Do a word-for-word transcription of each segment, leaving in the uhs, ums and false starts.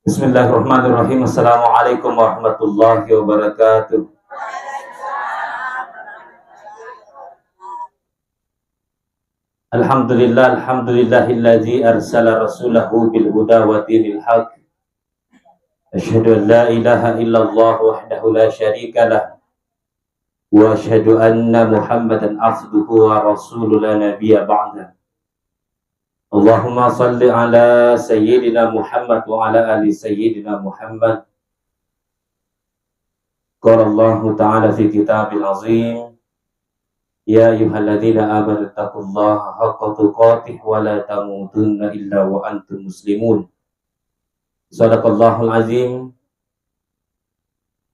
Bismillahirrahmanirrahim. Assalamualaikum warahmatullahi wabarakatuh. Alhamdulillah, alhamdulillahilladzi arsala rasulahu bil huda wa dinil haq. Asyhadu an la ilaha illallah wahdahu la syarika lah. Wa asyhadu anna Muhammadan abduhu wa rasuluh la nabiyya ba'dah. Allahumma salli ala sayyidina Muhammad wa ala ali sayyidina Muhammad. Qala Allahu ta'ala fi kitabil azim, "Ya ayyuhalladzina amanu taqullaha haqqa tuqatih wa la tamutunna illa wa antum muslimun." Sadaqallahul azim.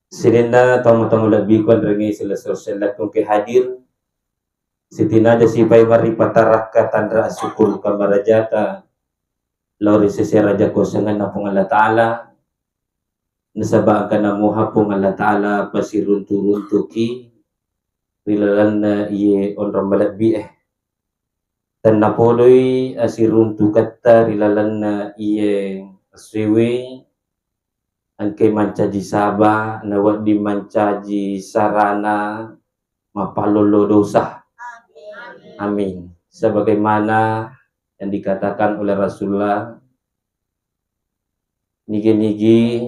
Sininna tomatoa malebbiku enrengnge sella-, sella-, sellakku engke hadir. Sitinaja sipai maripatarakka tanra asyukur kamarajata lao ri sese raja kosengenna Puang Allah Ta'ala, nasaba engkana moha Puang Allah Ta'ala pasiruntu-runtuki ri lalenna iye onrong malebbi e. Tennapodoi asiruntuketta ri lalenna iye essoewe, engkai mancaji saba, nawedding mancaji sarana mappalollo dosa. Amin. Sebagaimana yang dikatakan oleh Rasulullah, nigi-nigi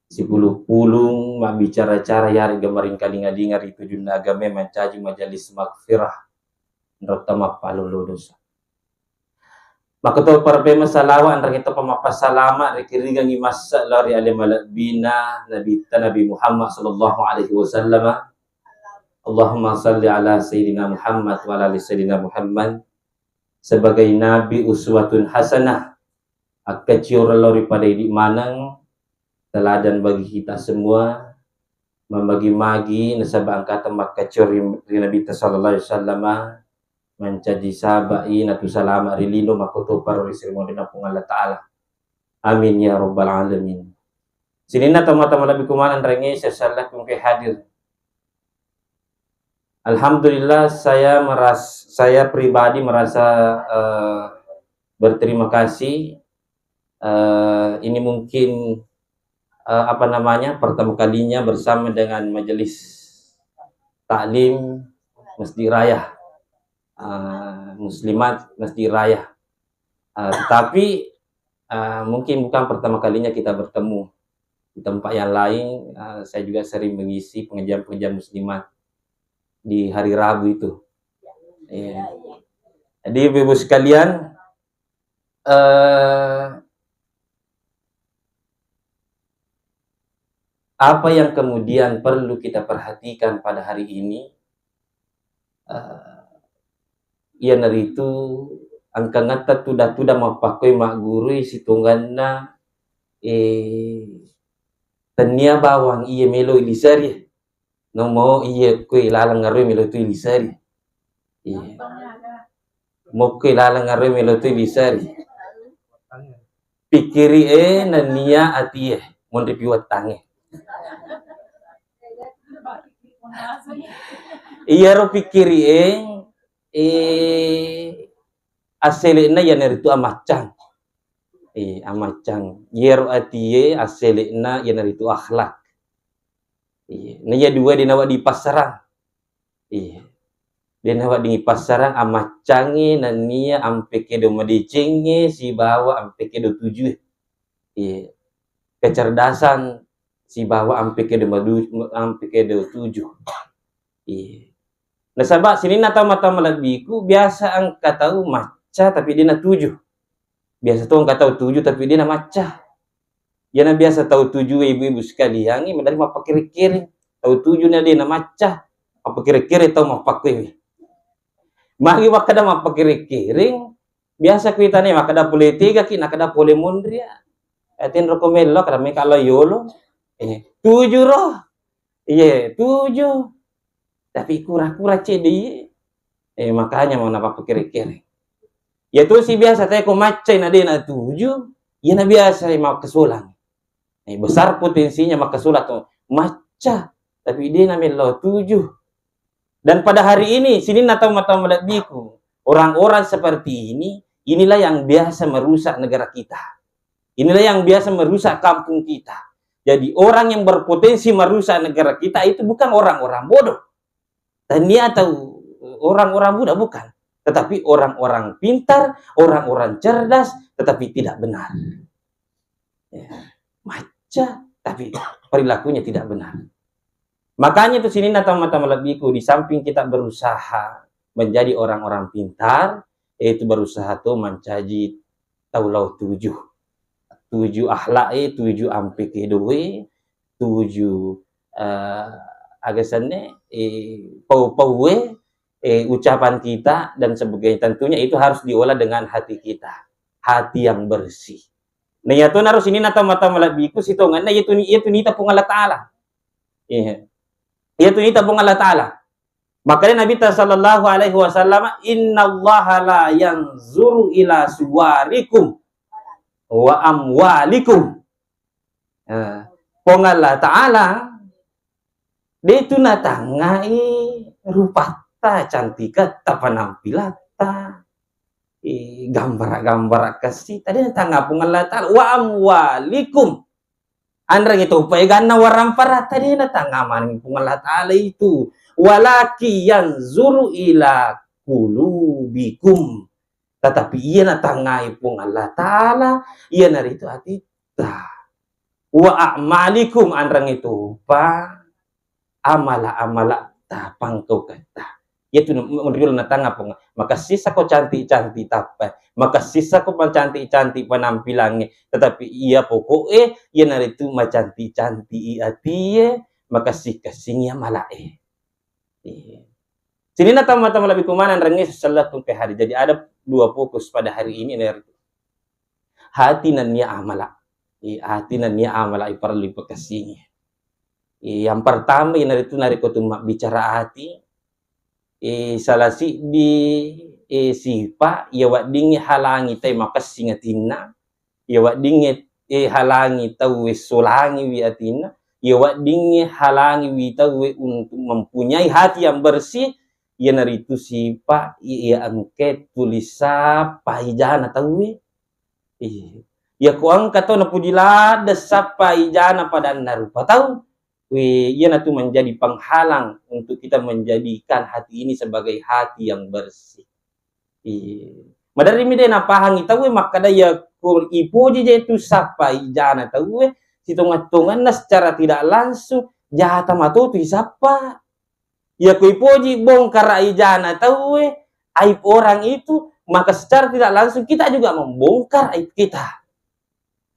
sipulung-pulung mabbicara-cara yarega maringkalinga-linga ri tujunna agamae mancaji majelis magfirah, nrotta mappalollo dosa. Makkutoparo pemeng salawa enrengnge toppa mappassalama ri kirigengngi massa lao ri ale malebbina Nabitta Nabi Muhammad sallallahu alaihi wasallam. Allahumma salli ala sayyidina Muhammad wa ala ali sayyidina Muhammad sebagai nabi uswatun hasanah, akkacioreng lao ri pada idi maneng, teladan bagi kita semua, mamagi-magi nasaba engkata makkacioreng ri Nabitta sallallahu alaihi wasallama, mancaji sabai natu salama ri lino makkutoparo ri seri monrinna Puang Allah Ta'ala. Amin ya rabbal alamin. Sininna tomatoa malebbiku maneng enrengnge sella-, sellakku engke hadir. Alhamdulillah, saya meras-, saya pribadi merasa, eh, berterima kasih. Eh, ini mungkin, eh, apa namanya, pertama kalinya bersama dengan Majelis Taklim Masjid Raya, eh, Muslimat Masjid Raya. Eh, tetapi, eh, mungkin bukan pertama kalinya kita bertemu. Di tempat yang lain, eh, saya juga sering mengisi pengajian-pengajian muslimat di hari Rabu itu. Iya. Jadi, Ibu-ibu sekalian, eh, apa yang kemudian perlu kita perhatikan pada hari ini, eh, iyanaritu engkangetta tuda-tuda mappakkoi maggurui sitongenna, eh, tennia bawang iya melo iliseri. Nomo iya kue laleng aroi melo tu iliseri. Iya. Mokkoi laleng aroi melo tu iliseri. Pikkiri e nennia ati e monri piwettange. Iyaro pikkiri e, eh, assele'na iyanaritu amaccang. Eh, amaccang. Iyaro ati e assele'na iyanaritu akhlak. Iya. Na iya dua de nawedding passarang. Iya. De nawedding passarang amaccangnge nennia ampe kedo madecengnge sibawa ampe kedo tujue. Iya. Kecerdasan sibawa ampe kedo madu-, ampe kedo tuju. Iya. Nasaba sininna tau mata malebbiku biasa engka tau macca tapi de natuju. Biasa to engka tau tuju tapi de namacca. Iyana biasa tau tujue ibu-ibu sekalian, maderri mappakere-kere. Tau tuju na de namacca, mappakere-kere tau mappakkuewe. Magi makkeda mappakere-kere, biasa kuitane makkeda pole tegaki, nakkeda pole monria. Eh, tenro ko mello, kada meka lo yolo. Eh, tuju ro. Iye, tuju. Tapi kura-kura cedde iye. Eh, makanya mau napappakere-kere. Iya tosi biasa tae ko maccai na de natuju, iyana biasa makkasolang. Eh, besar potensinya makkasolang to macca, tapi de namello tuju. Dan pada hari ini, sininna tau mata malebbiku, orang-orang seperti ini, inilah yang biasa merusak negara kita. Inilah yang biasa merusak kampung kita. Jadi orang yang berpotensi merusak negara kita itu bukan orang-orang bodoh. Tania atau orang-orang muda, bukan. Tetapi orang-orang pintar, orang-orang cerdas, tetapi tidak benar. Ya, macca, tapi perilakunya tidak benar. Makanya itu sininna tama-tama lebbiku, di samping kita berusaha menjadi orang-orang pintar, yaitu berusaha tu mancaji tau lao tuju. Tuju akhlak e, tuju ampe kedoe, tuju, eh, aga senna, eh, pau-pau e, eh, ucapan kita dan sebagainya. Tentunya itu harus diolah dengan hati kita, hati yang bersih. Nah, iya tu naro sininna tau mata malebbiku sitongenna iya tu ni-, iya tu nita Puang Allah Taala. Iya. Iya tu nita Puang Allah Taala. Makanya Nabi ta sallallahu alaihi wasallam, "Innallaha la yanzuru ila suwarikum wa amwalikum." Eh, Puang Allah Taala de tu natangai rupatta, cantiketta, penampilatta, eh, gambara-gambara kesi, tadi natanga Puang Allah Taala. Wa amwalikum. Anreng itu peganna warang parata, de natanga maneng Puang Allah Taala itu. Walaki yanzuru ila qulubikum. Tetapi iya natangai Puang Allah Taala, iyanaritu atitta. Wa a'malikum, anreng itu pa amala-amala ta pangkauketta. Iya tu riolo natanga Puang. Makessissako cantik-cantik tappa, makessissako macantik-cantik penampilangnge, tetapi iya pokok e iyanaritu macantik-cantik i atie, makessing-kessing i amala e. Iya. Sininna tama-tama lebbiku maneng rengnge sellekku engka hari. Jadi ada dua fokus pada hari ini, yaitu hati nennia amala. Iya, hati nennia amala i parellu ipakessingi. Iya, yang pertama iyanaritu narekko tu mabbicara ati, eh, salah siddi, eh, sipa iya weddingnge halangi tai makessing atinna, iya weddingnge, eh, halangi tauwe solangiwi atinna, iya weddingnge halangiwi tauwe untuk mempunyai hati yang bersih, iyanaritu sipa iya engke tuli sappa ijana tauwe. Iya. Iya ko engka tau napuji ladde sappa ijana padanna rupa tau, we, iyanatu menjadi penghalang untuk kita menjadikan hati ini sebagai hati yang bersih. Iya. Maderri mi de napahangi tauwe makkada, iya ko ipoji je tu sappa ijana tauwe, sitonga-tonganna secara tidak langsung jata matotu isappa. Iya ko ipoji bongkara ijana tauwe, aib orang itu, maka secara tidak langsung kita juga membongkar aib kita.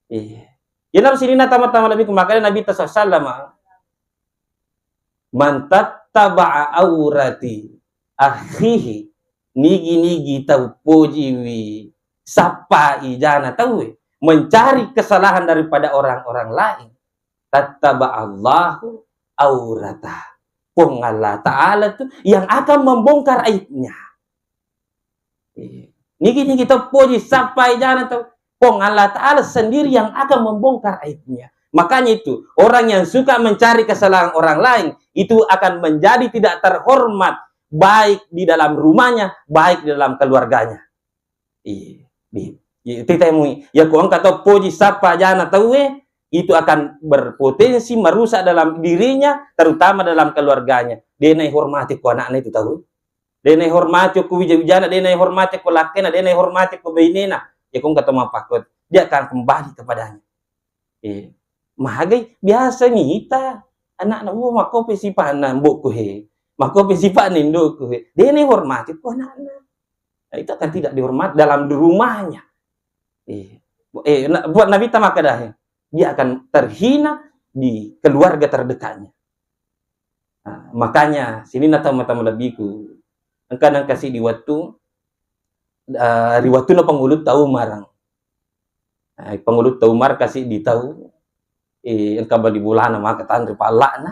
Iya. Iyanaro sininna tama-tama lebbiku, makanya Nabi ta sallallahu alaihi wasallam, "Man tattaba'a aurati akhihi," nigi-nigi tau pojiwi sappa ijana tauwe, mencari kesalahan daripada orang-orang lain, "tattaba Allahu aurata." Puang Allah Ta'ala tu yang akan membongkar aibnya. Iya. Nigi-nigi tau poji sappa ijana tau, Puang Allah Ta'ala sendiri yang akan membongkar aibnya. Makanya itu, orang yang suka mencari kesalahan orang lain, itu akan menjadi tidak terhormat, baik di dalam rumahnya, baik di dalam keluarganya. Iya, di, iya, itu temui. Ya, ko engka tau poji sappa ijana tauwe, itu akan berpotensi merusak dalam dirinya, terutama dalam keluarganya. De naihormati ko anakna itu tau. De naihormati ko wija-wijana, de naihormati ko lakkena, de naihormati ko bainena. Ya, ko engka tau mappakko, dia akan kembali kepadanya. Eh, magai biasa nita anakna, "Oh, makkopi sipa'na mbokku he. Makkopi sipa'na indokku he." De naihormati ko anakna. Nah, itu akan tidak dihormati dalam di rumahnya. Eh, eh, na-, buat Nabi ta makkeda, dia akan terhina di keluarga terdekatnya. Nah, makanya sininna tau mata malebbiku, engka nengka siddi wettu, eh, ri wettunna Pangulutta Umar. Eh, Pangulutta Umar kasi di tau, eh, engka bali bolana maka tanre palla'na.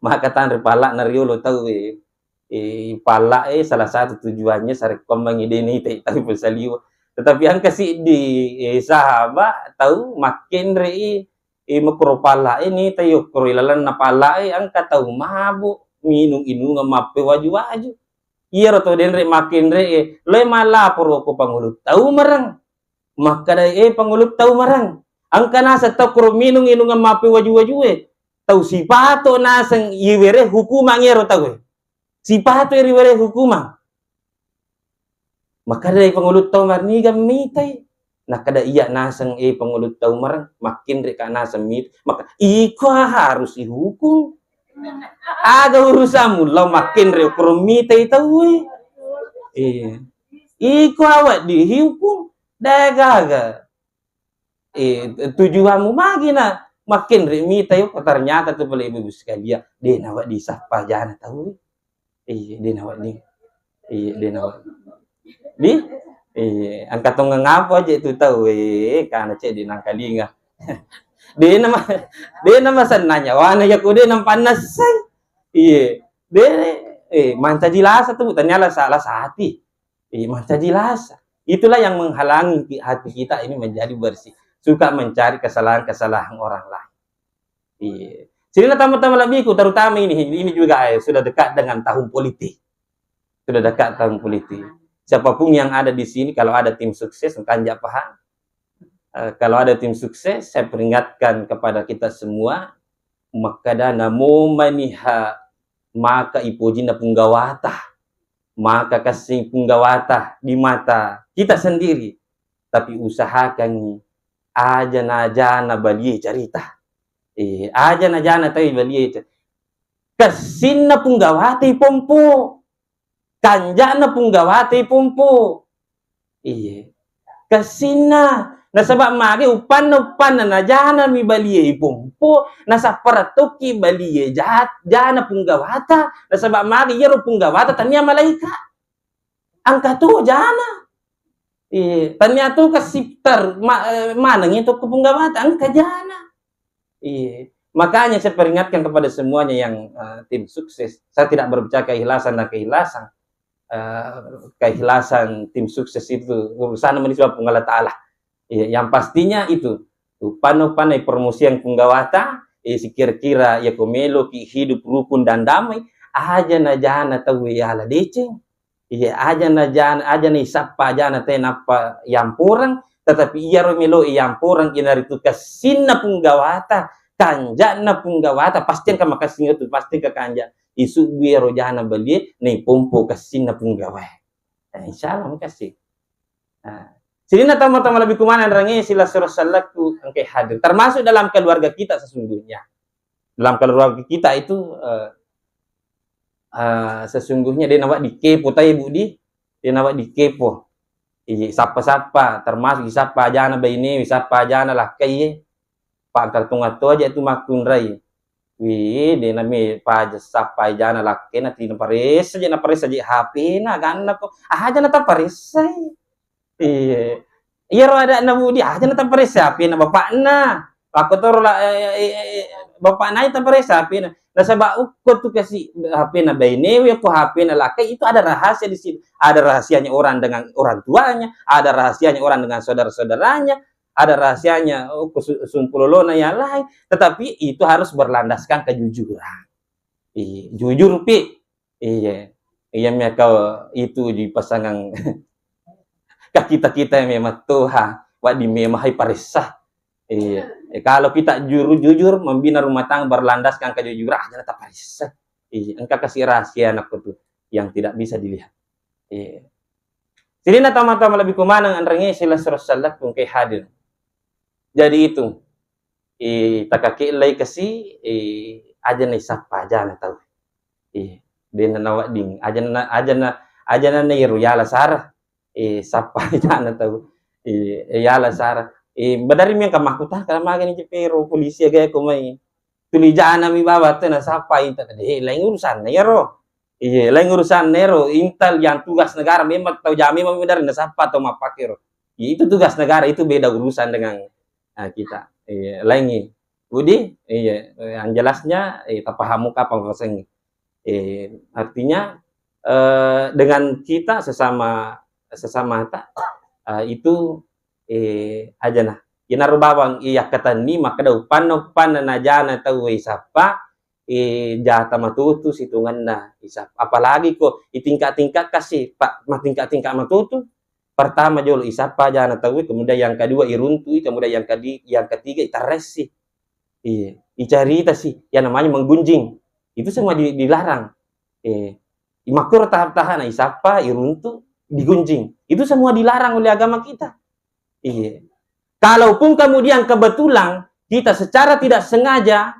Maka tanre palla'na riolo tau, eh, eh, palla', eh, salah satu tujuannya sarekkoammengngi de' nitai tau pesaliwa. Tetapi engka siddi, eh, sahaba tau makkenre i, eh, makkoro palla', eh, nitai okkoro ilalenna palla', eh, engka tau mabo, minung-inungeng mappewaju-waju. Iyaro tau denre makkenre, eh, loi mallaporo ko Pangulutta Umar. Makkeda, "Eh, pangulutta Umareng, engka naseng tau kuro minung inungeng mappewaju-wajue, tau sipato naseng iwere hukumang ero taue. Sipato riwere hukumang." Makkedai pangulutta Umar, "Niga mitai?" Nakkeda, "Iya naseng, eh, pangulutta Umar, makkinrika naseng mit-," maka, "Iko harus ihukum. Aga urusanmu, lao makkinre ukuro mitai tauwe." Iya. "Iko awedding ihukum. Degaga, eh, tujuanmu magi na makkinre mitai?" Oh, ternyata tu pale ibu-ibu sekalian, de nawedding sappa jana tauwe. Iya, de nawedding. Iya, de nawedding. Di? Iya, engka tongeng apa aja itu tau, eh, kana cedde nangkalinga. De nama, de nama senna nyawana ya ko de nampa nassai. Iya, de, eh, mancaji lasa tu, tanya lasa, lasa hati. Eh, mancaji lasa. Itulah yang menghalangi ki-, hati kita ini menjadi bersih. Suka mencari kesalahan-kesalahan orang lain. Iya. Sininna tama-tama lebihku, terutama ini, ini juga, eh, sudah dekat dengan tahun politik. Sudah dekat tahun politik. Siapapun yang ada di sini, kalau ada tim sukses, engka anja paham. Eh, kalau ada tim sukses, saya peringatkan kepada kita semua, makkeda namo maniha maka ipojinna punggawata, maka kessing punggawata di mata kita sendiri, tapi usahakan aja najana balie carita. Eh, aja najana tau balie carita. Kessinna punggawata ipompo. Kanja'na punggawata ipompo. Iye. Kessinna. Nasaba mage uppanna, uppanna najana mi balie ipompo, nasappareng tokki balie ja-, jana punggawata, nasaba mage iyaro punggawata tania malaika. Engka to jana. Iye, tania to kasiptar ma-, eh, manengngi to ko punggawata, engka jana. Iya. Makanya saya peringatkan kepada semuanya yang, eh, tim sukses. Saya tidak berbicara keikhlasan dan keikhlasan. Eh, keikhlasan tim sukses itu urusan manusia Puang Allah Ta'ala. Iya, yang pastinya itu, uppanna-uppanna promosiang punggawata, eh, sikira-kira ya ko meloki hidup rukun dan damai, aja najana tau yala deceng. Iya, aja na jan-, aja na isappa ajana te nappa yamporeng, tetapi iyaro melo iyamporeng, iyanaritu kessinna punggawata, kanja'na punggawata, pasti engka makessing tu, pasti engka kanja. Isubbu iyaro jana balie, na ipompo kessinna punggawae. Nah, insya Allah makessing. Nah, sininna tama-tama lebih kumana rangi sila surah salakku engke hadir. Termasuk dalam keluarga kita sesungguhnya. Dalam keluarga kita itu, eh, eh, sesungguhnya de nawedding kepo tai, Bu, di. De nawedding kepo. Iya, sappa-sappa, termasuk isappa ajana baine, isappa ajana lakkai, eh. Pangkaltongatto aja tu makkunrai. Wi, de nami paja sappa ajana lakkai, na tina paressa je, na paressa je H P na, ganna ko. Aja na taparessai. Iya. Iyaro ada'na Budi, aja na taparessa H P-na bapakna. Makkotoro la, eh, eh, eh, eh, bapakna aja taparessa H P-na. Nasaba ukko tu kasi H P-na bainewe, ko H P-na lakkai, itu ada rahasia di situ. Ada rahasianya orang dengan orang tuanya, ada rahasianya orang dengan saudara-saudaranya, ada rahasianya, oh, ko su-, sumpulolona yang lain. Tetapi itu harus berlandaskan kejujuran. Iya, jujur, Pi. Iya. Iya, mia kau itu di pasangan. Ka kita-kita memang toha, wedding memang hai paressa. Iya. Eh, kalau kita juru-, jujur membina rumah tangga berlandaskan kejujuran, aja na taparessa. Iya, engka kasi rahasia anakku tu yang tidak bisa dilihat. Iya. Sininna tama-tama lebih kumaneng anrengnge sila surassalakku engkai hadir. Jadi itu, eh, takakellai kasi, eh, aja na isappa ajana tau. Eh, de na nawedding, aja na, aja na, aja na ero yala sara. Eh, sappa ajana tau. Eh, yala sara. Eh, badari mi engka makkutana, magani je pero polisi aga ko mai. Tuli jana mi bawang tu nasappa inta. De, lain urusanna iyaro. Iya, lain urusanna ero, intel yang tugas negara memang tau jami memang dari nasappa tau mappakero. Iya, itu tugas negara, itu beda urusan dengan, eh, kita. Iya, laingi. Budi, iya, eh, yang jelasnya, eh, tapahamu kapang pasengi. Eh, artinya, eh, dengan kita sesama, sesama ta-, eh, itu, eh, aja nah. Inaro bawang iya katenni makkeda uppanna, uppanna najana tau isappa, eh, jata matutu situngenna isap-, apalagi ko itingka-tingka kasi, Pak, matingka-tingka matutu. Pertama jolo isappa ajana tauwe, kemudian yang kedua iruntui, kemudian yang kedi-, yang ketiga itarressi. Iya, icaritasi, yang namanya menggunjing. Itu semua di-, dilarang. Eh, makkoro tahap-tahap, nah, isappa, iruntu, digunjing. Itu semua dilarang oleh agama kita. Iya. Kalaupun kemudian kebetulan kita secara tidak sengaja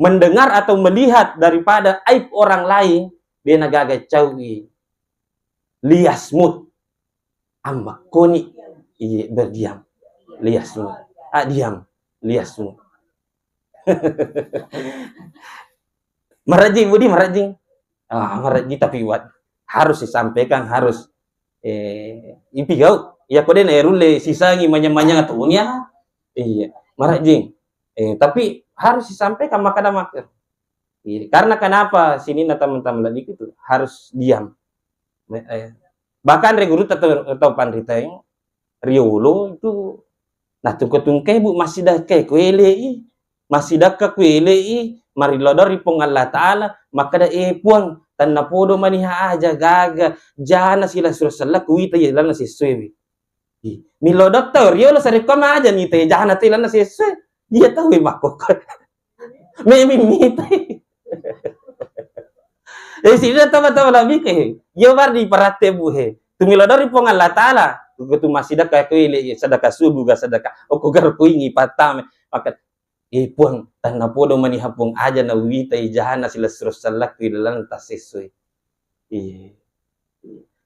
mendengar atau melihat daripada aib orang lain, de nagaga caui. Lias mut. Ambakkoni. Iya, berdiam. Lias mut. Ah, diam. Lias mut. Marajing, Budi, marajing. Ah, marajing, tapi wat-, harus disampaikan, harus, eh, ipigau. Ya, kode na erulle sisangi manyang-manyang atau unia. Iya, marajing. Eh, tapi harus disampaikan, maka ada maker. Iya, karena kenapa sininna teman-teman lebih itu harus diam. Eh, bahkan re guru atau, atau panrita yang riolo itu, nah, tungke-tungke, Bu, masih dakka kuelei, masih dakka kuelei, marilodo ri Puang Allah Ta'ala, makkeda, "Eh, Puang, tennapodo maniha aja gaga, jana sila suro sellak kuita ye lana sesuai." Ih, milodo tau riolo sarekko maja ni te jana te lana sesuai. Iya tau e makkokko. Memi mitai. Eh, sida tama-tama lebih ke. Yo bar di parate buhe. Tumilodo ri Puang Allah Ta'ala. Kutu masida ka kuile sedekah subuh ga sedekah. Oko gar kuingi patame. Maka, eh, Puang, tanna podo mani hapung aja na wita ijana sila surus salak ilalan tasesoi. Iya.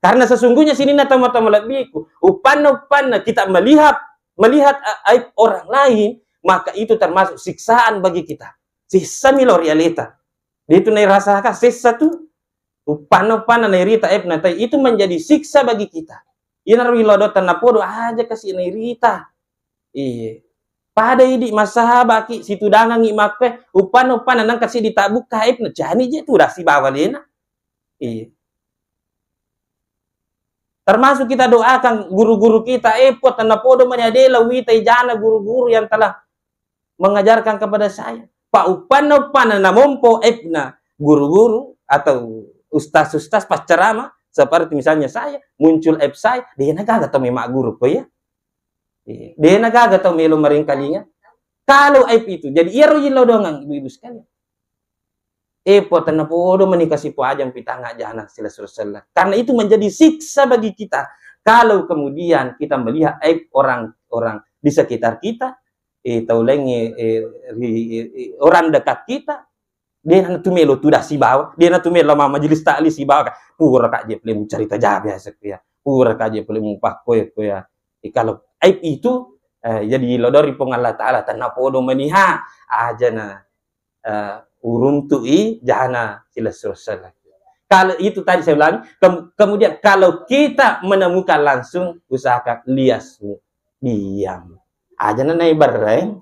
Karena sesungguhnya sininna tama-tama lebbiku, upanna-upanna kita melihat, melihat a-, aib orang lain, maka itu termasuk siksaan bagi kita. Sessa milo realita. Dia itu nairasakan sessa tu, upanna-upanna nairita aib natai, itu menjadi siksa bagi kita. Iya naro ilodo tanna podo aja kasi nairita. Iya. Pada idi masahabaki situdangangi makkue, upanna-upanna nangka si ditabukka aib na jani je tu dasi bawa lena. Iya. Termasuk kita doakan guru-guru kita, eh, Puang, tenna podo mani adela wita ijana guru-guru yang telah mengajarkan kepada saya. Pa upanna-upanna namompo aibna guru-guru atau ustaz-ustaz pascerama seperti misalnya saya, muncul aib saya, dena gaga tau memagguru ko ya. Iya. Dena gaga tau melo maringkalinga. Kalau aib itu, jadi iyaro yilodongang ibu-ibu sekalian. Eh, po tenna podo mani kasi po aja mpitanga jana sila surus sella. Karena itu menjadi siksa bagi kita. Kalau kemudian kita melihat aib orang-orang di sekitar kita, eh, tau laingnge, eh, ri, eh, eh, orang dekat kita, dena tu melo tuda sibawa, dena tu melo ma majelis taklim sibawa ka. Pura ka je pole mucarita ja biasa ku ya. Pura ka je pole mupakkoe ko ya. Eh, kalau aib itu, eh, jadi lodori Puang Allah Ta'ala, tenna podo maniha aja na eh, uruntu'i jana silessureng sellaki. Kalau itu tadi saya ulangi, kem-, kemudian kalau kita menemukan langsung, usahakan liasmu, diam. Aja na nai bereng.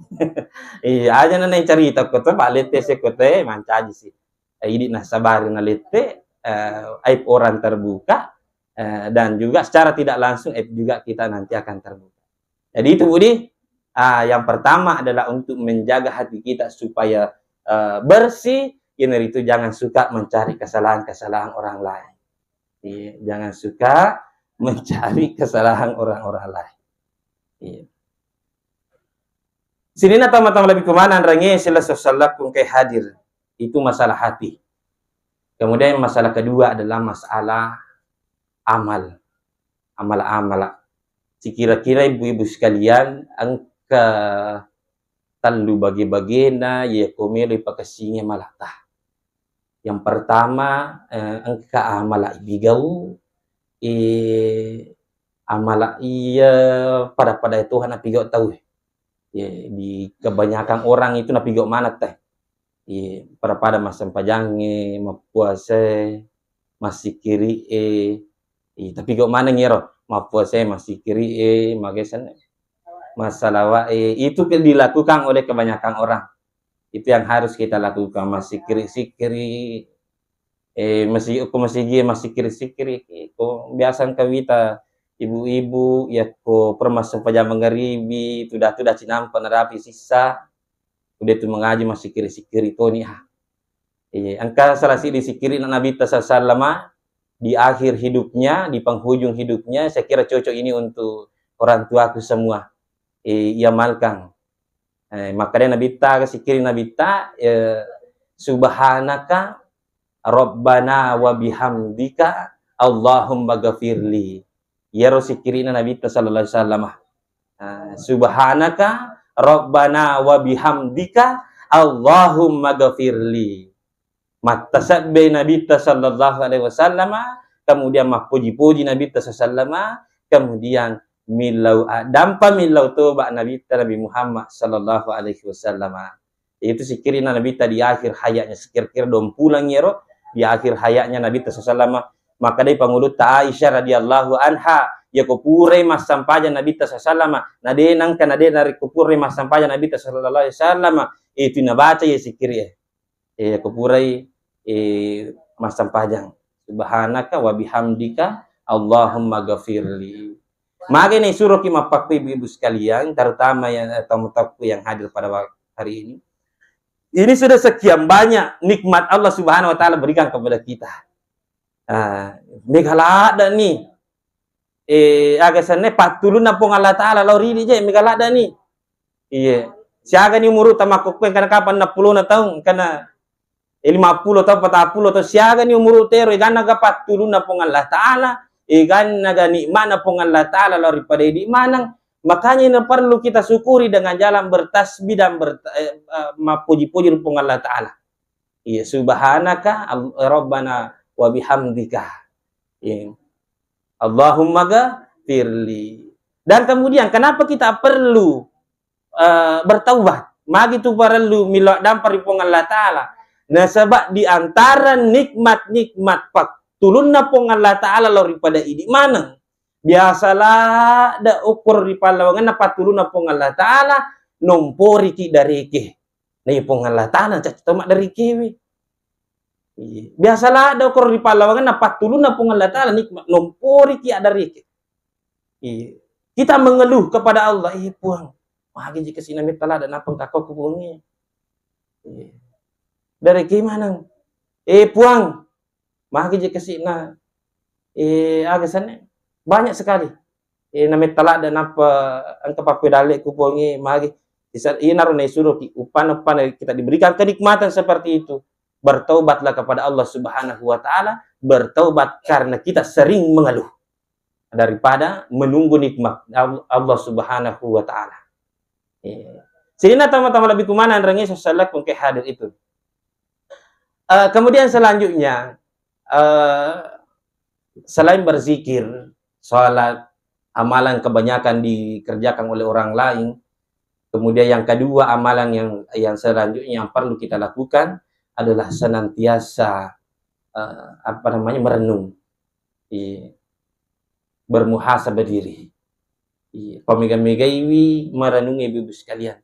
Iya, aja na nai cerita kota, balik tes kota, mancaji sih. Eh, idi nasabari nalette, eh, aib orang terbuka, eh, dan juga secara tidak langsung aib juga kita nanti akan terbuka. Jadi itu, Budi, ah, yang pertama adalah untuk menjaga hati kita supaya, eh, bersih, iyanaritu jangan suka mencari kesalahan-kesalahan orang lain. Iya, jangan suka mencari kesalahan orang-orang lain. Iya. Sininna tama-tama lebih kemana, range sila sosalaku engkai hadir. Itu masalah hati. Kemudian masalah kedua adalah masalah amal. Amala-amala. Sikira-kira ibu-ibu sekalian, engka tellu bage-bagena yako melo ipakessingi amalata. Yang pertama, eh, engka amala ibigau, eh, amala iya pada-pada Tuhan napigau tau. Ya, di kebanyakan orang itu napigau mana teh. Iya, pada-pada massempajangnge, mappuasae, massikiri'e. Iya, tapi kok maneng iyaro, mappuasae, massikiri'e, magesenne, massalawa'e. Itu ke dilakukan oleh kebanyakan orang. Itu yang harus kita lakukan, massikiri-sikiri. Eh, masi-, ko masigi, massikiri-sikiri. Ko biasa engka wita ibu-ibu, yakko permasempajang mangaribi, tuda-tuda cinampa narapi sissa. Udah tu mengaji massikiri-sikiri toni, ah. Iya, engka salah siddi sikkiri'na Nabitta sallallahu alaihi wasallama, di akhir hidupnya, di penghujung hidupnya, saya kira cocok ini untuk orang tuaku semua. Eh, iamalkan. Eh, makkeda Nabitta, sikkiri Nabitta, eh, "Subhanaka Rabbana wa bihamdika Allahumma ghafirli." Iyaro sikkirina Nabitta sallallahu alaihi wasallam. Ah, "Subhanaka Rabbana wa bihamdika Allahumma ghafirli." Mattasebbe Nabitta sallallahu alaihi wasallama, kemudian mappoji-poji Nabitta sallallahu alaihi wasallama, kemudian millau a-, dampa millau toba Nabitta Nabi Muhammad sallallahu alaihi wasallama. Itu sikkirina Nabitta di akhir hayatnya, sekira-kira duampulang iyaro di akhir hayatnya Nabitta sallallahu alaihi wasallama. Makkedai pangulutta Aisyah radhiyallahu anha, iyako purai massampajang Nabitta sallallahu alaihi wasallama, na de nangka na de narekko purai massampajang Nabitta sallallahu alaihi wasallama, itu nabaca iya sikkiri e. Eh, ko purai, eh, massampajang. Subhanaka wa bihamdika, Allahumma ghafirli. Magi naisuroki mappakkui ibu-ibu sekalian, terutama yang, eh, tamu-tamuku yang hadir pada wa-, hari ini. Ini sudah sekian banyak nikmat Allah Subhanahu wa Ta'ala berikan kepada kita. Ah, mega ladda ni. Eh, aga senna pattulunna Puang Allah Ta'ala lao ri idi je, mega ladda ni. Iye. Siaga ni umuru tamakkukkue, engkana kapang enam puluh na taung, engkana, eh, lima puluh taung, patappulo taung, siaga ni umuru tero, eganna ga pattulunna Puang Allah Ta'ala, eganna ga nikmana Puang Allah Ta'ala lao ri pada idi maneng. Makanya ini perlu kita syukuri dengan jalan bertasbih dan ber-, eh, eh, mappuji-puji ri Puang Allah Ta'ala. Iya, subhanaka al-, rabbana wa bihamdika. Iya. Allahumma ghafirli. Dan kemudian, kenapa kita perlu, eh, bertaubat? Magi tu parellu millau dampa ri Puang Allah Ta'ala. Nasaba di antara nikmat-nikmat pattulunna Puang Allah Ta'ala lao ri pada idi maneng. Biasa ladda okoro ri pallawangenna pattulunna Puang Allah Ta'ala, nomporiki dareke. Na iya Puang Allah Ta'ala cacca to maddarekewe. Iya. Biasa ladda okoro ri pallawangenna pattulunna Puang Allah Ta'ala nikmat, nomporiki addareke. Iya. Kita mengeluh kepada Allah, "Eh, Puang, magi ji kasi na metta ladda nappa engka ko ku Puangnge." Iya. Dareke maneng. "Eh, Puang, magi je kasi'na, eh, aga senna, banyak sekali. Eh, nametta ladde nappa engka pappedalle'ku Puangnge, magi." Isa-, iyanaro naisuroki, uppanna-, uppanna kita diberikan kenikmatan seperti itu. Bertaubatlah kepada Allah Subhanahu wa Ta'ala, bertaubat karena kita sering mengeluh daripada menunggu nikmat Al-, Allah Subhanahu wa Ta'ala. Iya. Sininna tama-tama lebih kumana anrengnge sessalakku engke hadir itu. Eh, kemudian selanjutnya, eh, selain berzikir, salat, amalan kebanyakan dikerjakan oleh orang lain, kemudian yang kedua, amalan yang, yang selanjutnya yang perlu kita lakukan adalah senantiasa, eh, apa namanya, merenung. Iya. Bermuhasabah diri. Iya, pamega-megaiwi marenungnge, ibu-ibu sekalian.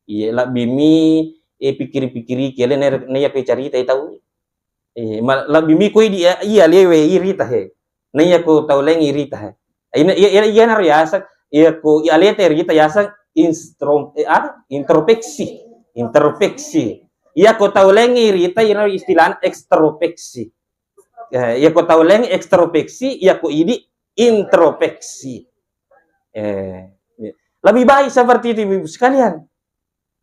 Iya, labbimi, eh, pikiri-pikiriki, ale naiya-, naiya ko caritai tau. Iya, ma-, labbimi ko idi, iya, alewe irita he. Naiya ko tau laing irita he. Ina-, iya, iya, iyanaro yaseng, iya ko, iya aleta irita yaseng instro-, eh, apa? Introspeksi. Introspeksi. Iya ko tau laing irita, ina istilahna ekstrospeksi. Eh, iya ko tau laing ekstrospeksi, iya ko idi introspeksi. Eh, iya. Lebih baik seperti itu, ibu-ibu sekalian.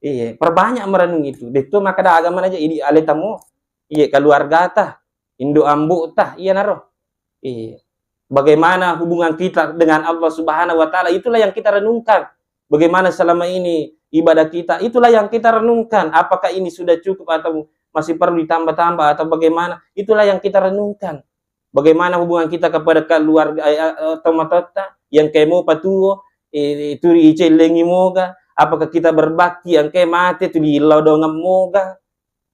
Iya, perbanyak merenung itu. De'to makkeda agama aja, idi aleta mo, iya, keluargata, indo ambo'ta, iyanaro. Iya. Bagaimana hubungan kita dengan Allah Subhanahu wa Ta'ala, itulah yang kita renungkan. Bagaimana selama ini ibadah kita, itulah yang kita renungkan. Apakah ini sudah cukup atau masih perlu ditambah-tambah atau bagaimana? Itulah yang kita renungkan. Bagaimana hubungan kita kepada keluarga, eh, eh, tomatoatta, iya engkae mopa tuo, eh, tuli icellengi moga, apakah kita berbakti, iya engkae mate tuli illau dongeng moga,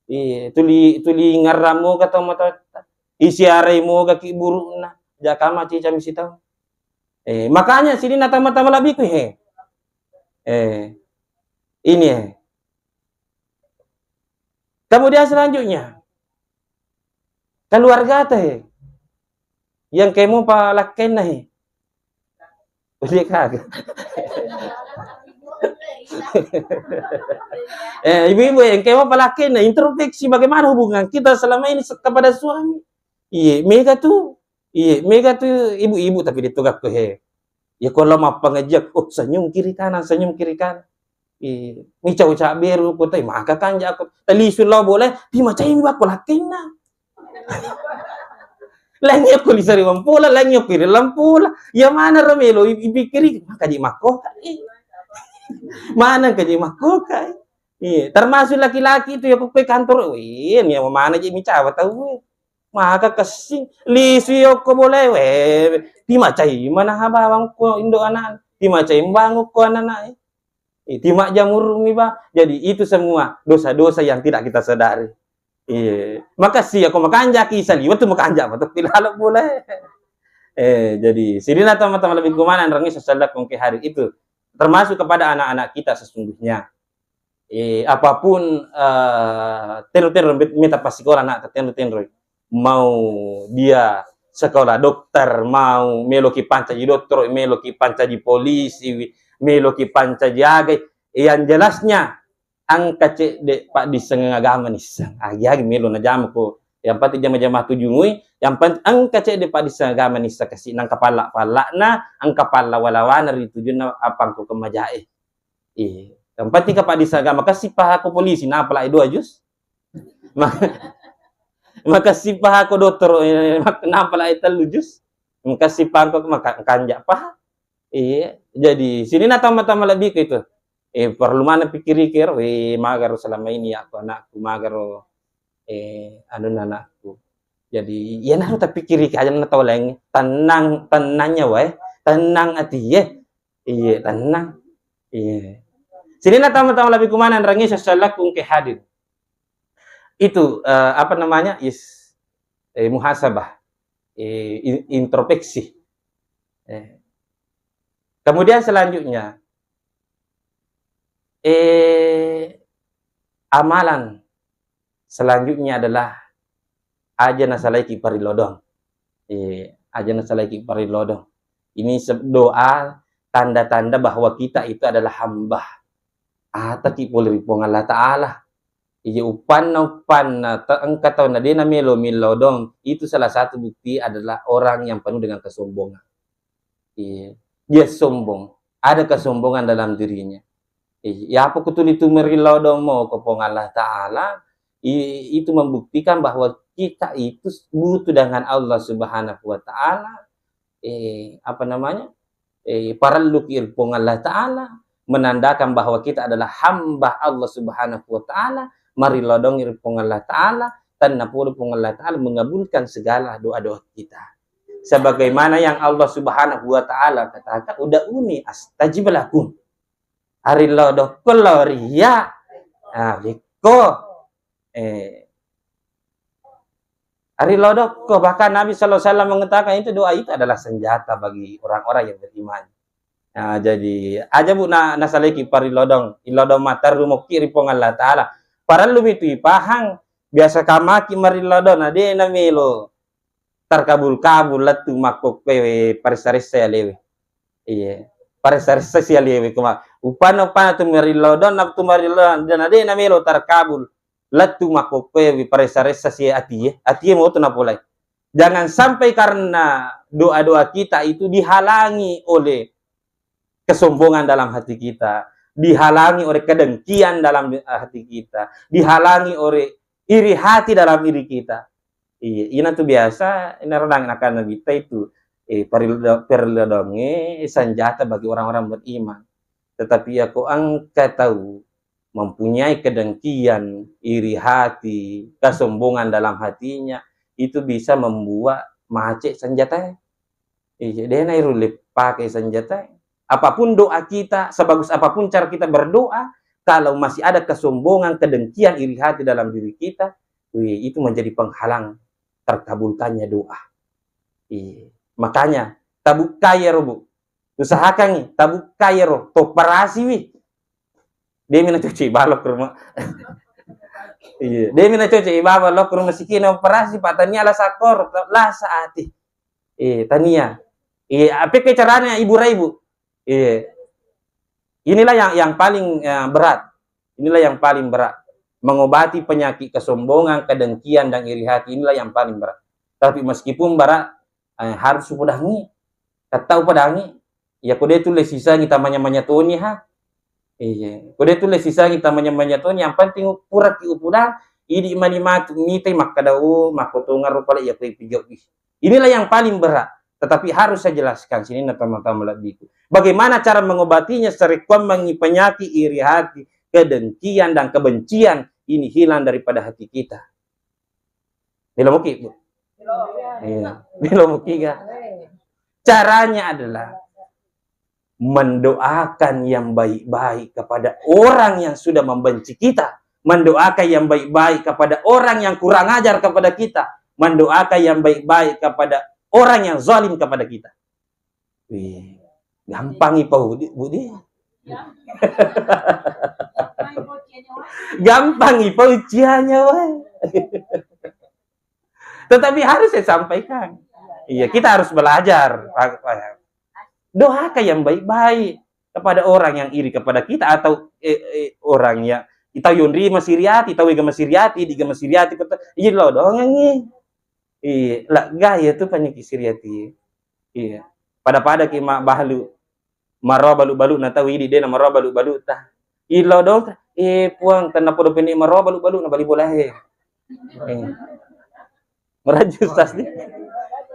eh, tuli, tuli ngarrang moga tomatoatta, isiarai moga ki buru'na, jaka macicami sitau. Eh, makanya sininna tama-tama labiku he. Eh, ini he. Kemudian selanjutnya, keluargata he. Iya engkae mopa lakkainna he. Udah kagak. Eh, ibu-ibu, iya engkae mopa lakkainna, introspeksi bagaimana hubungan kita selama ini se-, kepada suami. Iya, mega tu. Iye, mega tu ibu-ibu tapi de' to gakko he. Ya ko lo mappangajian, oh, senyum kiri kanan, senyum kiri kanan. Iye, mica-uca beru ko tai, maka kanja ko. Talisu lo boleh, timacai mi bako lakkenna. Laing ko lisari mampola, laing ko ri lampola. Ya mana ro melo i-, ipikiri, maka ji makkoka. Mana ka ji makkoka. Iya, termasuk laki-laki itu ya, ko koe kantor, wih, ni mana ji micawa tau. Maka kessing, lisu yokko boleh, weh, timacai mana ha bawang ko indo anak, timacai bangun ko anak-anak. Eh, timajjamurung mi ba. Jadi itu semua dosa-dosa yang tidak kita sadari. Iya, makasih ya ko makanjaki saliwa tu makanja apa tu pilalo boleh. Eh, jadi sidina teman-teman lebih kumana rangi sesalak kongke hari itu termasuk kepada anak-anak kita sesungguhnya. Eh, apapun, eh, tenro-tenro met-, meta passikola anakta tenro-tenro. Mau dia sekolah dokter, mau meloki pancaji dottoro, meloki pancaji polisi, meloki pancaji agai. Yang jelasnya engka cedde paddisseng agama nisseng. Agi-agi melo najama ko. Yang penting jama-jama tujungui, yang penting engka cedde paddisseng agama nisseng kasi nangka palla-pallana, engka palla wala-wana ri tujunna apa engka ko majae. Iya. Yang penting ka paddisseng agama, makassi paha ko polisi, napalai dua jus. Ma-, makassi paha ko dottoro, eh, mak-, napalai tellu jus. Makassi paha ko maka-, kanja paha. Iya. Jadi, sini na tama-tama lebih ke itu. Eh, perlu mana pikiri kero, eh, magaro selama ini ya ko anakku, magaro, eh, anu anakku. Jadi, iya naru tapi kiri aja na tau lain. Tenang, tenangnya wae. Tenang ati ye. Iya, tenang. Iya. Sini na tama-tama lebih kumana rangi sesalakku engke hadir. Itu, eh, apa namanya, is, eh, muhasabah, eh, in-, introspeksi. Eh. Kemudian selanjutnya, eh, amalan selanjutnya adalah aja nasalaiki parilodong. Eh, aja nasalaiki parilodong. Ini se-, doa tanda-tanda bahwa kita itu adalah hamba. Ataki pole ri Puang Allah Ta'ala. Ije uppanna, uppanna, te-, engka tau na de' namelo millau dong, itu salah satu bukti adalah orang yang penuh dengan kesombongan. Iya. Dia sombong. Ada kesombongan dalam dirinya. Iya. Apa kutuli tu merillau dong mo ko Puang Allah Ta'ala, i-, itu membuktikan bahwa kita itu butuh dengan Allah Subhanahu wa Ta'ala. Eh, apa namanya? Eh, parelluki ri Puang Allah Ta'ala, menandakan bahwa kita adalah hamba Allah Subhanahu wa Ta'ala, marilodongi ri Puang Allah Ta'ala, tenna pole Puang Allah Ta'ala mengabulkan segala doa-doa kita. Sebagaimana yang Allah Subhanahu wa Ta'ala katakan, "Ud'uni astajib lakum." Arilodokko lao ri iyya. Ah, bekko. Eh, Ari lodokko, bahkan Nabi sallallahu alaihi wasallam mengatakan itu doa itu adalah senjata bagi orang-orang yang beriman. Nah, jadi aja bu na, nasaleki parilodong, ilodong materru mokki ri Puang Allah Ta'ala. Parellu mi tu ipahang, biasa kamaki marilodong, na de' namelo tarkabul-kabul lettu makkokkoe paressa-ressa alewe. Iya. Paressa-ressa si alewe kuma. Upana, upana tu marilodong, na tu marilodong, na de' namelo tarkabul. Lettu makkokkoe wi paressa-ressa si atie, atie moto napolai. Jangan sampai karena doa-doa kita itu dihalangi oleh kesombongan dalam hati kita, dihalangi oleh kedengkian dalam hati kita, dihalangi oleh iri hati dalam diri kita. Iya, ina tu biasa, ina renang akan Nabi ta itu, eh, peril-, perlindungan, eh, senjata bagi orang-orang beriman. Tetapi ya ko engka tau mempunyai kedengkian, iri hati, kesombongan dalam hatinya, itu bisa membuat macet senjata. Iya, de' nairulle pake senjata. Apapun doa kita, sebagus apapun cara kita berdoa, kalau masih ada kesombongan, kedengkian, iri hati dalam diri kita, wih, itu menjadi penghalang terkabulkannya doa. Iya. Makanya, tabukkai ero, Bu. Usahakangngi, tabukkai ero, toparasiwi. De' mi nacoci balo ke rumah. Iya, de' mi nacoci balo ke rumah sakit, operasi, Pak, tania lasa kor, lasa ati. Iya, tania. Iya, apa ke caranya ibu rai, Bu? Iya. Inilah yang, yang paling, eh, berat. Inilah yang paling berat. Mengobati penyakit kesombongan, kedengkian, dan iri hati, inilah yang paling berat. Tapi meskipun berat, Eh, harus upodangngi. Tatta upodangngi. Iya, ko de tulle sisangi tamanya-manya toni ha. Iya. Ko de tulle sisangi tamanya-manya toni, yang penting puraki upodang, idi mani matu mitai makkada, "Oh, makkotongeng rupa le iya ko ipigau'i." Inilah yang paling berat. Tetapi harus saya jelaskan, sininna tama-tama lebbiku. Bagaimana cara mengobatinya? Sarekkuammengngi penyakit iri hati, kedengkian dan kebencian ini hilang daripada hati kita. Melo muki, Bu? Iya. Melo muki ga? Caranya adalah mendoakan yang baik-baik kepada orang yang sudah membenci kita, mendoakan yang baik-baik kepada orang yang kurang ajar kepada kita, mendoakan yang baik-baik kepada orang yang zalim kepada kita. Wih, gampang ipau, Budi. Gampang ipau cianya, weh. Tetapi harus saya sampaikan. Iya, kita harus belajar. Doakan yang baik-baik kepada orang yang iri kepada kita atau, eh, eh, orang yang kita yonri masiriati, tau ega masiriati, diga masiriati, kata, iya lo doangengi. Iya, lega iya tu panyaki siriati. Iya. Pada-pada ki ma balu. Maro balu-balu na tau idi de na maro balu-balu ta. Ilo dong, eh, Puang, tenna podo penne maro balu-balu na bali bola he. Eh. Merajing, Ustaz, ni.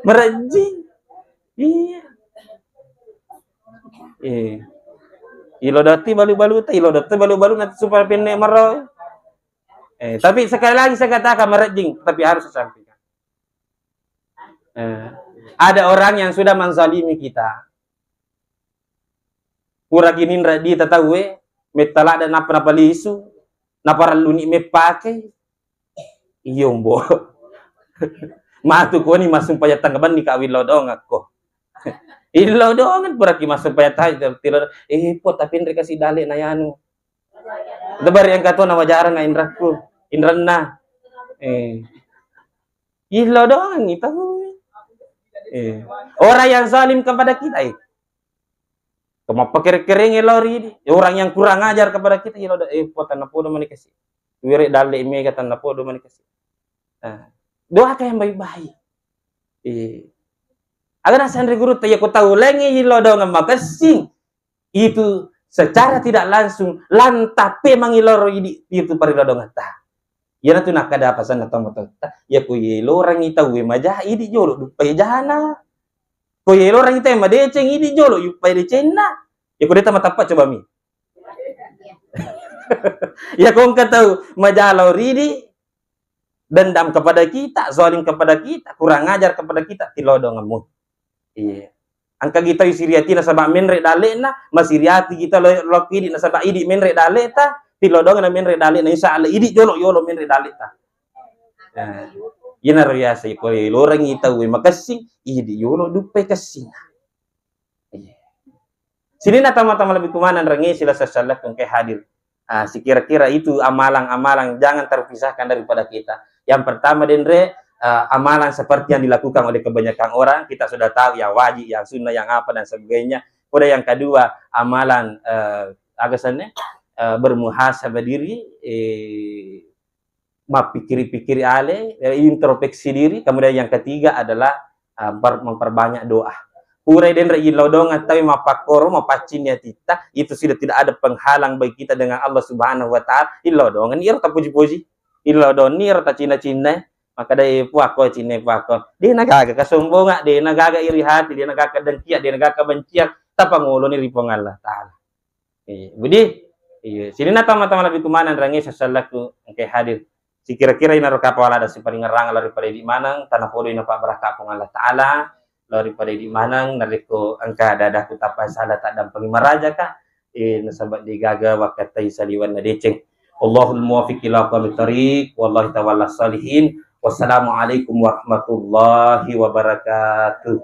Merajing. Iya. Eh. Ilo dati balu-balu ta, ilo dati balu-balu na supaya penne maro. Eh, tapi sekali lagi saya katakan merajing, tapi harus saya sampaikan. Eh, ada orang yang sudah menzalimi kita. Pura gininra di tataue, metta ladde nappa napalisu, naparelluni meppake. Iyo, mbo. Matu koni massumpajang tengngabenni ka willau dongakko. Illau dongan puraki massumpajang tahi tilo, eh, po, tapi nreka si dale na yanu. Tebari engka to nawajarang inrakku, inranna. Eh. Illau dongan itu. Eh. Orang yang zalim kepada kita, eh. Kemappakere-kereng lao ridi. Orang yang kurang ajar kepada kita, illau do-, eh, po, tenna podo mani kasi. Were dalle mega tenna podo mani kasi. Nah, doakan yang baik-baik. Eh. Aga nasenre guru ta, iya ko tau laingnge illau dongan makessing, itu secara tidak langsung lantape mangiloro idi itu parilodongetta. Iyanatu nakkeda pasanna tomatoatta, iya ko yelorangi tauwe maja, idi jolo duppai jana. Ko yelorangi tauwe madeceng, idi jolo yuppai decenna. Iya ko deta matappa coba mi. Iya ko engka tau maja lao ridi, dendam kepada kita, zalim kepada kita, kurang ajar kepada kita, tilodongemmu. Iya. Engka kita isiriati nasaba menre dalle'na, masiriati kita lo, lo idi nasaba idi menre dalle'ta, tilodongeng na menre dalle'na, insya Allah idi jolo yolo menre dalle'ta. Nah, iyanaro yaseng ko lorengngi tauwe makessing, idi yolo duppe kessing. Iya. Sininna tama-tama lebbi kumaneng rengnge silessureng selleku engkae hadir. Ah, sikira-kira itu amalan-amalan jangan terpisahkan daripada kita. Yang pertama, denre, ah, amalan seperti yang dilakukan oleh kebanyakan orang, kita sudah tahu yang wajib, yang sunnah, yang apa dan sebagainya. Kemudian yang kedua, amalan, eh, aga senna, eh, bermuhasabah diri, eh, mappikiri-pikiri ale, eh, introspeksi diri. Kemudian yang ketiga adalah, eh, ber-, memperbanyak doa. Purai denre illau dongeng tauwe mappakkoro, mapaccinni atitta, itu sudah tidak ada penghalang bagi kita dengan Allah Subhanahu wa Ta'ala. Illau dongeng iro tapuji-puji, illau dongeng iro tacinna-cinna, makkeda, eh, puakko cinna puakko. De nagaga kesombongan, de nagaga iri hati, de nagaga dengkian, de nagaga kebencian, tapangoloni ri Puang Allah Ta'ala. Iya, Budi. Iya, sininna tama-tama lebbi kumaneng rengnge sesselleku engkae hadir. Sikira-kira inaro kapang ladde siparingerrang lao ri pada idi maneng, tana podoi napabbarakka Puang Allah Ta'ala, lao ri pada idi maneng, narekko engka ada-ada ku tappa salah taddampengi marajaka, eh, nasaba degaga wakkattai saliwenna deceng. Wallahul muwaffiq ila aqwamit thariq, wallahi tawalla sholihin. Wassalamualaikum warahmatullahi wabarakatuh.